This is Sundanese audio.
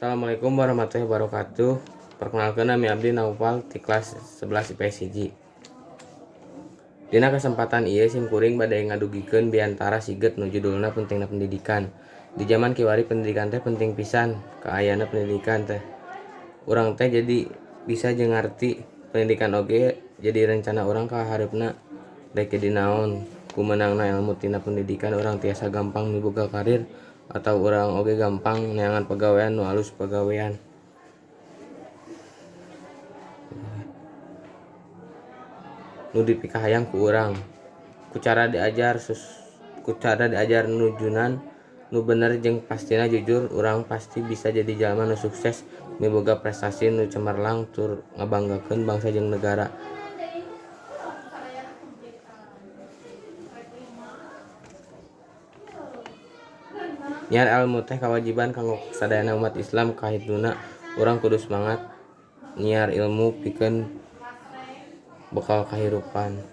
Assalamualaikum warahmatullahi wabarakatuh. Perkenalkan, nami abdi Naufal ti kelas 11 IPS 1. Dina kesempatan ieu sim kuring bade ngadugikeun biantara siget nu judulna pentingna pendidikan. Di zaman kiwari pendidikan teh penting pisan. Kaayana pendidikan teh urang teh jadi bisa jeung ngarti. Pendidikan oge jadi rencana urang ka hareupna rek jadi naon. Ku meunangna ilmu tina pendidikan, urang tiasa gampang miboga karir atau urang oge gampang neangan pagawean nu alus, pagawean nu dipikahayang ku urang. Ku cara diajar nujunan nu bener jeung pastina jujur, urang pasti bisa jadi jalma nu sukses, miboga prestasi nu cemerlang tur ngabanggakeun bangsa jeung negara. Nyiar ilmu teh kawajiban kanggo sadayana umat Islam. Kahituna, urang kudu semangat nyiar ilmu pikeun bekal kahirupan.